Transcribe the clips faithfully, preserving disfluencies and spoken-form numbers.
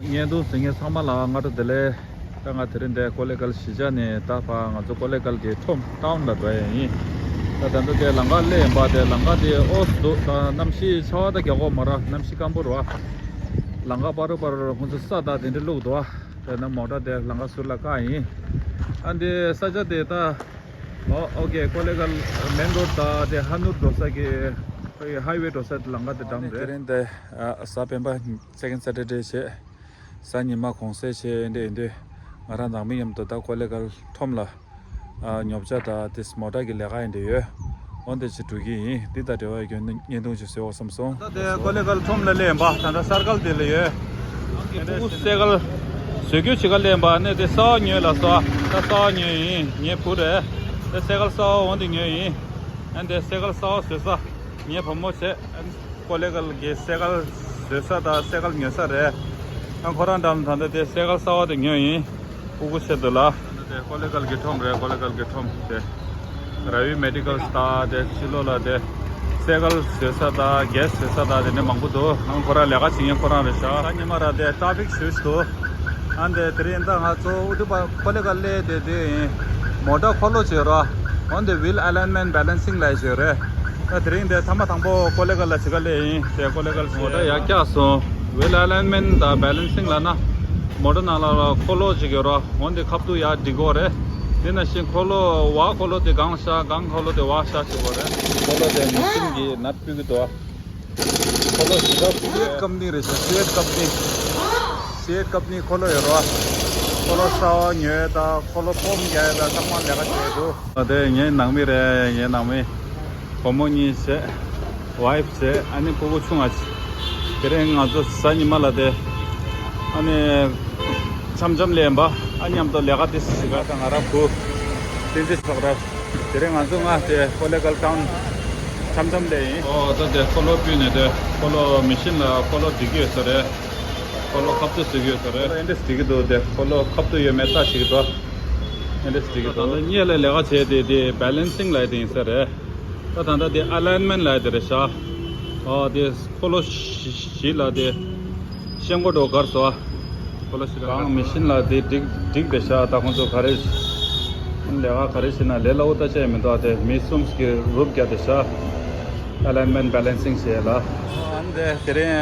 བརྙན་ཐུང་གཟིགས་མཁན་ཚང་མ་ལ་སྔ་དྲོ་བདེ་ལེགས། ད་ང་དེ་རིང་འདིར་ཀོ་ལེ་གལ་གཞིས་ཆགས་ནས་ད་ཕར་ང་ཚོ་ཀོ་ལེ་གལ་གྱི་ཁྲོམ་ཊའུན་ལ་འགྲོ་ཡ་ཡིན། ད་ད་ལྟ་དེ་ལམ་ཁ་སླེབས་ཡིན་པ། དེ་ལམ་ཁ་དེ་ཨོ་སི་འདུག་ད་གནམ་གཤིས་ཆར་པ་ད་རྒྱག་གི་ཡོད་མ་རེད། གནམ་གཤིས་སྐམ་པོ་རེད་པ། ལམ་ཁ་བར་དུ་བར་ཁོང་ཚོས་ས་དང་དེ་འདྲ་བླུགས་འདུག་པ། དེ་ནས་མོ་ཊ་དེ་ལམ་ཁ་ཟུར་ལ་བཀག་ཡིན། ཨ་འདི་ས་ཆ་དེ་ད། ཨོ་ཨོ་ཀེ། ཀོ་ལེ་གལ་མེན་རོ་ཌི་དང་དེ་ཧ་ནུར་འགྲོ་ས་གི་ཧའི་ཝེ་འགྲོ་ས་དེ་ལམ་ཁ་དེ་འགྲམ་རེད། དེ་རིང་དེ་གཟའ་སྤེན་པ་སེ་ཀེན་ཌ་སེ་ཊར་ཌེ་བྱས། གཟའ་ཉི་མ་གུང་སེང་བྱས། འདི་ཡིན་དུས་ང་རང་ནང་མི་མཉམ་དུ་ད་ཀོ་ལེ་གལ་ཁྲོམ་ལ་ཉོ་ཆ་དང་དེ་མོ་ཊ་གི་ལས་ཀ་ཡིན་དུས་ཡོད། འོ་འདི་ཅིག་འགྲོ་གི་ཡིན། འདི་དང་འབྲེལ་བ་ཡོད་རྒྱུ་བརྙན་ཐུང་ཅིག་བཟོ་དགོས་བསམ་སོང་། ད་དེ་ཀོ་ལེ་གལ་ཁྲོམ་ལ་སླེབས་པ། ད་ལྟ་སར་ཀལ་དེ་ལ་ཡོད། ཨང་ཀི་ཕྲུ་གུ་སའི་ཀལ་བཟོ་རྒྱུ་བྱེད་ག་སླེབས་པ། ནས་དེ་གསར་པ་ཉོས་ལ་སོ། ད་གསར་པ་ཉོས་ཡིན། ངའི་བུ་རེད། དེ་སའི་ཀལ་གསར་པ་འོང་དེ་ཉོས་ཡིན། ཨ་འདི་སའི་ཀལ་གསར་པ་བཟོ་ས། ངའི་བུ་མོ་བྱས། ཨ་ཀོ་ལེ་གལ་གྱི་སའི་ཀལ་བཟོ་ས་དང་སའི་ཀལ་ཉོ་ས་རེད། ཨ་ཁོ་རང་འགྲམ་ད་ལྟ་དེ་སའི་ཀལ་གསར་པ་དེ་ཉོས་ཡིན། ཕྲུ་གུ་ཆེད་དུ་ལ། ད་ལྟ་དེ་ཀོ་ལེ་གལ་གྱི་ཁྲོམ་རེད། ཀོ་ལེ་གལ་གྱི་ཁྲོམ་དེ། ར་བི་མེ་ཌི་ཀལ་སི་ཊོར་དེ་ཕྱི་ལོགས་ལ་དེ། སའི་ཀལ་བཟོ་ས་དང་གེ་སི་བཟོ་ས་དང་དེ་འདྲ་མང་པོ་འདུག་ཨང་ཁོ་རང་ལས་ཀ་བྱེད་མཁན་ཁོ་རང་རེད་ཤག་ད་ཉི་མ་ར་དེ་ཊ་ཕིག་ཞེ་པོ་ཅིག་འདུག་ཨ་འདི་དེ་རིང་ད་ང་ཚོ་ཨུ་ཏུ་པ་ཀོ་ལེ་གལ་སླེབས་དེ་དུས་ཡིན། མོ་ཊ་འཁོར་ལོ་བྱེད་རོགས། འོན་ཏེ་ཝིལ་ཨ་ལའིན་མེན་ཊི་བེ་ལན་སིང་ལ་བྱེད་རེད། ད་དེ་རིང་དེ་ཐ་མ་དང་པོ་ཀོ་ལེ་གལ་ལ་བྱེད་ག་སླེབས་ཡིན། དེ་ཀོ་ལེ་གལ་མོ་ཊ་ཡར་བཀྱགས་སོང་། ཝིལ་ཨ་ལའིན་མེན་ཊི་དང་བེ་ལན་སིང་ལ་ན། མོ་ཊ་ནང་ལ་འཁོར་ལོ་བྱེད་ཀྱི་རོགས། འོན་ཏེ་ཁ་ཐུག་ཡར་སྒྲིག་དགོས་རེད། དེ་ནང་བཞིན་འཁོར་ལོ་བ་འཁོར་ལོ་དེ་སྒང་ལ་བཞག་སྒང་འཁོར་ལོ་དེ་བ་བཞག་བྱེད་དགོས་རེད། འཁོར་ལོ་དེ་མེ་ཤིན་གྱིས་ནད་ཕུད་ཀྱི་འདུག་འཁོར་ལོ་ཞིག་ལ་སི་ཨེཊ་ཀམ་པ་ནི་རེད་ཤག་སི་ཨེཊ་ཀམ་པ་ནི། སི་ཨེཊ་ཀམ་པ་ནི་འཁོར་ལོ་ཡོད་རོགས། འཁོར་ལོ་གསར་པ་ཉོ་ཡས་དང་འཁོར་ལོ་པོམ་རྒྱག་ཡས་དང་ཚང་མ་ལས་ཀ་བྱས་འདུག་ཨ་དེ་ངའི་ནང་མི་རེད། ངའི་ནང་མི། བུ་མོ་གཉིས་བྱས། ཝའི་ཕི་བྱས། ཨ་ནི་ཕྲུ་གུ་ཆུང་བ་བྱས། དེ་རིང་ང་ཚོ་གཟའ་ཉི་མ་ལ་དེ། ཨ་ནི། འཆམ་འཆམ་ལས་ཡིན་པ། ཨ་མཉམ་དུ་ལས་ཀ་དེ་ཞིག་ག་ད་ང་རང་བུ། ཏིན་ཏིན་ཆགས་ར། དེ་རིང་ང་ཚོ་ང་དེ་ཀོ་ལེ་གལ་ཊའུན་འཆམ་འཆམ་ལས་ཡིན། ཨོ་ད་དེ་འཁོར་ལོ་ཕུད་ནས་དེ་འཁོར་ལོ་མེ་ཤིན་ལ་འཁོར་ལོ་སྒྲིག་གི་ཡོད་ས་རེད། འཁོར་ལོ་ཁ་ཐུག་བཟོ་གི་ཡོད་ས་རེད། ཨེ་འདྲས་སྒྲིག་གི་འདུག་དེ་འཁོར་ལོ་ཁ་ཐུག་ཡོད་མེད་ལྟ་ཞིག་འདུག་ཨེ་འདྲས་སྒྲིག་གི་འདུག་ད་ལྟ་གཉིས་ལ་ལས་ཀ་བྱས་དེ་དེ་བེ་ལན་སིང་ལ་དེ་ཡིན་ས་རེད། ད་ད་ལྟ་དེ་ཨ་ལའིན་མེན་ཊི་ལ་དེ་རེད་ཤག་ཨོ་དེ་འཁོར་ལོ་བཞི་ལ་དེ། ཤེལ་སྒོ་འགྲོ་གར་སོ། ཁོ་ལ་ཞིག་གང་མེ་ཤིན་ལ་དེ་འགྲིག་འགྲིག་བསྡད་ཤག་ད་ཁོང་ཚོ་ག་རེ། ལས་ཀ་ག་རེ་བྱེད་ན་ལས་སླ་པོ་ད་ཆ་ཡང་མི་འདུག་དེ་མི་གསུམ་གྱིས་རུབ་རྒྱག་བསྡད་ཤག་ཨ་ལའིན་མེན་ཊི་བེ་ལན་སིང་བྱེད་ཡས་ལ། ཨ་ནི་དེ་རིང་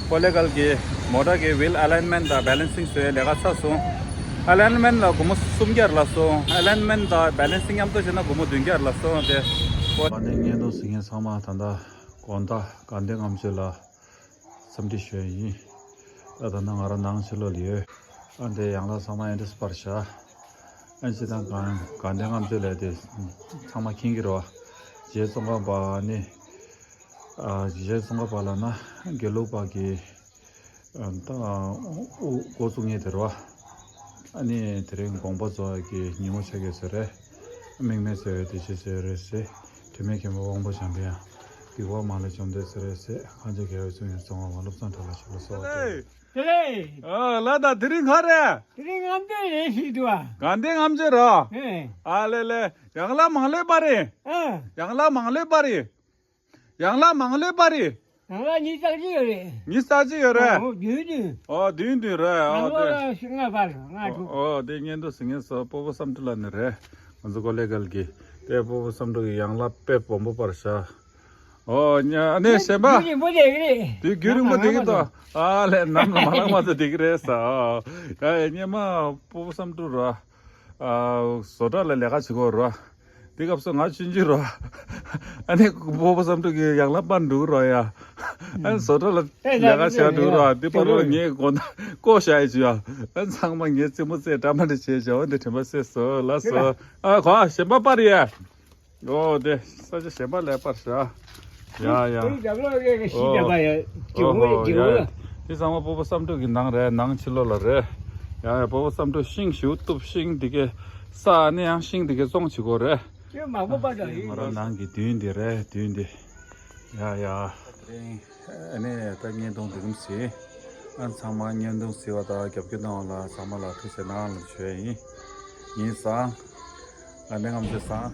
ཀོ་ལེ་གལ་གྱི་མོ་ཊ་གི་ཝིལ་ཨ་ལའིན་མེན་ཊི་དང་བེ་ལན་སིང་བཟོ་ཡས་ལས་ཀ་ཚར་སོང་། ཨ་ལའིན་མེན་ཊི་ལ་སྒོར་མོ་སུམ་བརྒྱ་ལ་སོང་། ཨ་ལའིན་མེན་ཊི་དང་བེ་ལན་སིང་མཉམ་དུ་བྱས་ན་སྒོར་མོ་བདུན་བརྒྱ་ལ་སོང་། དེ་ཨ་ནི་བརྙན་ཐུང་གཟིགས་མཁན་ཚང་མ་ད་ལྟ་དགོང་དག་དགའ་ལྡན་ལྔ་མཆོད་ལ། འཚམས་འདྲི་ཞུ་ཡ་ཡིན། ད་ད་ནང་ང་རང་ནང་ཕྱི་ལོགས་ལ་ཡོད། ཨ་འདི་ཡང་ལ་ཚང་མ་ཨེ་འདྲས་སྤར་བཞག་ཨ་ཅི་དང་གང་གང་དེ་ངམ་ཚོད་ལས་དེ་ཚང་མ་མཁྱེན་གྱི་རེད་བ། རྗེ་ཙོང་ཁ་པ་ནི། ཨ་རྗེ་ཙོང་ཁ་པ་ལ་ན་དགེ་ལུགས་པ་གི་ཨ་ད་འགོ་བཙུགས་མཁན་དེ་རེད་བ། ཨ་ནི་དེ་རིང་དགོངས་པ་རྫོགས་ཡ་གི་ཉིན་མོ་ཆགས་ཀྱི་ཟེར་རེད། དམིགས་མེད་བརྩེ་བའི་བདེ་སྐྱིད་བརྩེ་བའི་རེ་ཟེར། དྲི་མེད་མཁྱེན་པ་དབང་པོ་འཇམ་པའི་དབྱངས། སྡིག་པ་མ་ལུས་བཅོམ་ལྡན་བརྩེ་བའི་སྲས། ཁ་འབྱེད་དགེ་བའི་བཙུན་ཡང་གཙང་མ་བློ་བཟང་གྲགས་པ་ཞིག་ལ་གསོལ་བ་འདེབས། དེ་ལས། ཨ་ལ་ད་དེ་རིང་ག་རེ། དེ་རིང་ངམ་དེ་རེད་ཞིག་འདུག་ཨ། ག་འདི་ངམ་ཚོད་ར། ཨེ། ཨ་ལེ་ལེ། ཡང་ལ་མང་ལེ་པ་རེད། ཨ། ཡང་ལ་མང་ལེ་པ་རེད། ཡང་ལ་མང་ལེ་པ་རེད། ཡང་ལ་ཉིས་རྩ་གཅིག་ཡོད་རེད། ཉིས་རྩ་གཅིག་ཡོད་རེད། ཨོ་བདུན་བདུན། ཨོ་བདུན་བདུན་རེད། ཨོ་ཡང་དེ། ལ་ལྔ་པ་ལྔ་དྲུག་ཨོ་དེ་བརྙན་ཐུང་གཟིགས་མཁན་ཚོ་སྤོ་བོ་བསམ་གྲུབ་ལགས་ནས་རེད། ང་ཚོ་ཀོ་ལེ་གལ་གྱི། དེ་སྤོ་བོ་བསམ་གྲུབ་ཀྱི་ཡང་ལ་དཔེ་སྦོམ་པོ་པར་བཞག་ཨོ་ཉ་ཨ་ནེ་གཞན་པ། རྒྱུན་རིང་པོ་བསྡད་ཀྱི་རེད། དེ་རྒྱུན་རིང་པོ་བསྡད་ཀྱི་འདུག་ཨ་ལས་ནམ་ལ་མ་ལངས་མ་ཚོ་བསྡད་ཀྱི་རེད་ས། ཨ་ཡ་སྙེ་མ་སྤོ་བོ་བསམ་གྲུབ་ར། ཨ་བཟོ་གྲྭ་ལ་ལས་ཀ་བྱེད་ཀྱི་ཡོད་ར། དེ་སྐབས་སུ་ང་ཆུང་ཆུང་ར། ཨ་ནི་སྤོ་བོ་བསམ་གྲུབ་ཀྱི་ཡང་ལ་པར་འགྲོ་གི་ར་ཡ། ཨ་ནི་བཟོ་གྲྭ་ལ་ལས་ཀ་བྱེད་འགྲོ་གི་ར། དེ་བར་ལ་ངས་དགོང་དག་བསྐོར་བཞག་ཡོད་ཅིག་ཡ། ཨ་ནི་ཚང་མ་ངའི་རྩེད་མོ་རྩེ་འདྲ་མ་འདྲ་བྱས་བྱ་བ་འདི་དྲན་པ་གསོས་སོང་ལགས་སོ། ཨ་གོ་ཨ་གཞན་པ་པར་ཡ། ཨོ་དེ་ས་ཆ་གཞན་པ་ལ་པར་བཞག་ཡ་ཡ། ཨོ་ཧོ་ཡ་ཡ། དེ་ཚང་མ་སྤོ་བོ་བསམ་གྲུབ་ཀྱི་ནང་རེད། ནང་ཕྱི་ལོགས་ལ་རེད། ཡ་ཡ་སྤོ་བོ་བསམ་གྲུབ་ཤིང་ཞིག་གཏུབ། ཤིང་འདི་གའི་ས་ནས་ཡང་ཤིང་འདི་གའི་བཙོང་བྱེད་དགོས་རེད། ཁྱོད་མང་པོ་པར་བཞག་ཡིན། ང་རང་ནང་གི་མདུན་འདི་རེད། མདུན་འདི། ཡ་ཡ། དེ་རིང་ཨ་ནི་ད་བརྙན་ཐུང་འདི་གམ་ཟིན། ཨ་ཚང་མ་བརྙན་ཐུང་གཟིགས་པ་དང་རྒྱབ་སྐྱོར་གནང་བ་ལ་ཚང་མ་ལ་ཐུགས་རྗེ་གནང་ལ་ཞུ་ཡ་ཡིན། ཉིན་བཟང་། ཨ་ནི་ངམ་ཚོད་བཟང་།